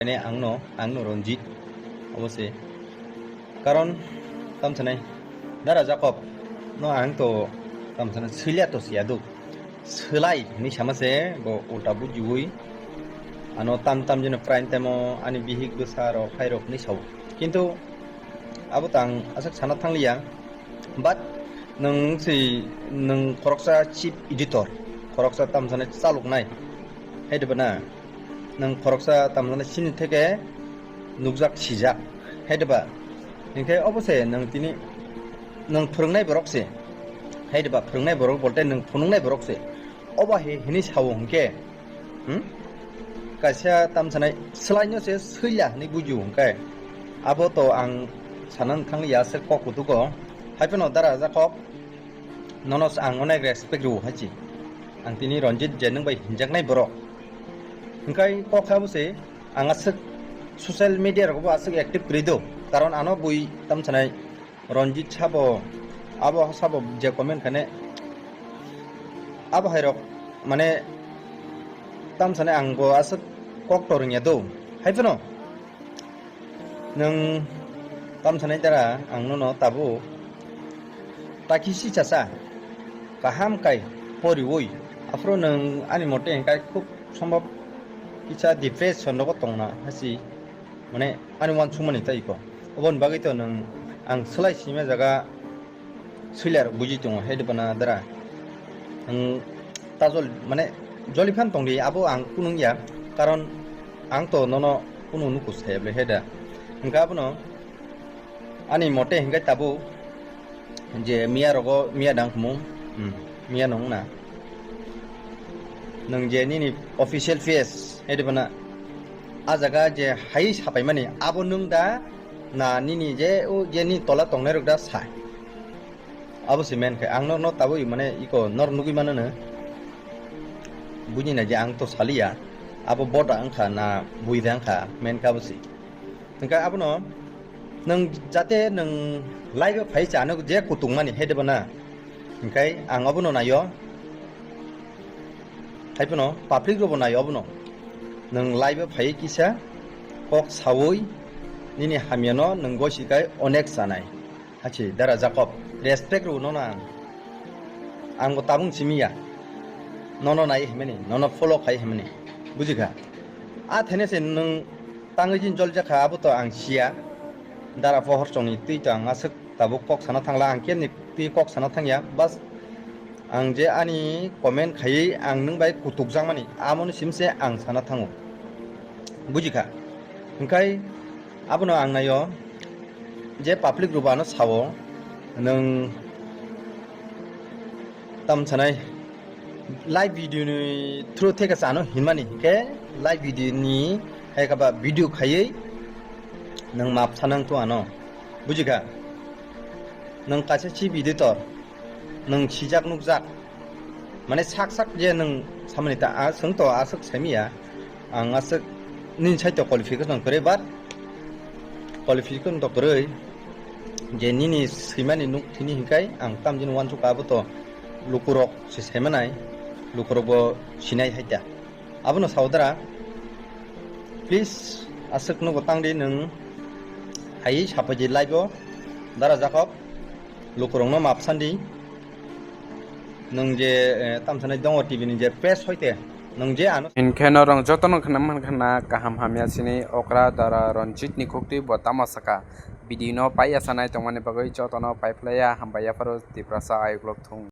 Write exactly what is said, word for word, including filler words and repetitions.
Ani angno, angno Ranjit, obo se. Karon, tam sanai, Dara Jacob no ang to, tam sanai, swilya to siya do. Swlai hinwi sama se, bo ulta bujiwi. Ano tam tam jeno prime time o ani bihik bwsa rok, hai rok hinwi sao. Kintu, abo to ang aswk sana thangliya. But nwng si, nwng khoroksa chief editor, khoroksa tam sanai chaloknai. Hai de ba na? Nwng khoroksa tam sanai sini theke nukjak sijak. Hai de ba? Hinkhe obo se nwng tini nwng phwrwngnai borok se. Hai de ba? Phwrwngnai borok bolte nwng phunuknai borok se. Obo he hinwi sao hinkhe Hmm? Kaisa tam sanai swlaino se swila hinwi bujiu hwnkhe. Abo to ang sana thangya se kok kutugo. Hai phano Dara Jacob, nono se ang onek respect rwo hai chi. Ang tini Ranjit je nwng bai hinjaknai borok. Hwnkhe kok sabo se ang aswk social media rogo bo aswk active kwrwi do. Karon ano bui tam sanai Ranjit sabo, abo sabo je comment khainai, abo hai rok, mane, tam sanai ang bo aswk kok to rwngya do. Hai phano, nwng tam sanai Dara, ang nono tabuk taki si chasa, kaham kai poriwi, aphuru nwng ani mote hwnkhe khub sombhob kisa depression rogo tongna hasi. Mane, ani uansukmani tei iko. Oboni bagwi to nwng ang swlai sima jaga swilai rok buji tongo, hai de bana Dara. Nwng ta jol-, mane, joli phan tongdi, abo ang kunung ya, karon ang to nono kunu nuku saya ble, hai da. Hwnkhe abono ani mote hwnkhe tabuk je miya rogo, miya dang khumu, hmm, miya nung na. Nwng je nini official face, hai de bana, a jaga je hai sapai mani, abo nwng da, na nini je, o je ni tola tongnai rok da sa. Abo se men khe, ang norno tabui mane iko nor nugui mano no. Buji na je ang to saliya, abo boda wngkha na buida wngkha, men khe abo se. Hwnkhe abono nwng jate nwng live o phai chano je kutung mani hai de bana. Hwnkhe ang abono naio. Hai phano public rokbo naio abono. Nwng live o phai kisa kok saui nini hamyano nwng gosi kai onek chanai. Hachi Dara Jacob, respect rw nono ang. Ang bo tabung simi ya. Nono nai himani, nono follow khai himani. Bujikha? A thene se nwng tangwi jin jol jakha abo to ang siya. Dara pohor chongni twi to ang aswk tabuk kok sana thangla, ang kemni twi kok sana thangya. Bas ang je ani comment khaiwi ang nwng bai kutuk jakmani, amoni simse ang sana thango. Bujikha? Hwnkhe abono ang naio. Je public rok ano sao, nwng tam sanai live video ni through theke chano hinmani hwnkhe live video ni hai kaba video khaiwi nwng map sanang to ano, bujikha? Nwng kaisa chief editor, nwng sijak nukjak, mane sak sak je nwng samani ta a swng to aswk saimiya. Ang aswk nini side to qualification kwrwi, but qualification to kwrwi je nini swimani nuk thini hinkai ang tamjin uansukha abo to lukurok se saimanai, lukurok bo sinai hai ta. Abono sao Dara, please aswk nugo tangdi nwng hai sapaidi live o Dara Jacob. Lukurokno map sandi. Nwng je, eh, tamsanai dongo T V ni je press hoite, nwng je ano Hinkhe norok jotono khna mankha na kaham hamya sini okra Dara Ranjit ni khuktwi bo tamo saka. Video no pai ya sanai tongmani bagwi jotono pai phlaiya, hambai yapharo Tiprasa ayuk lok thung.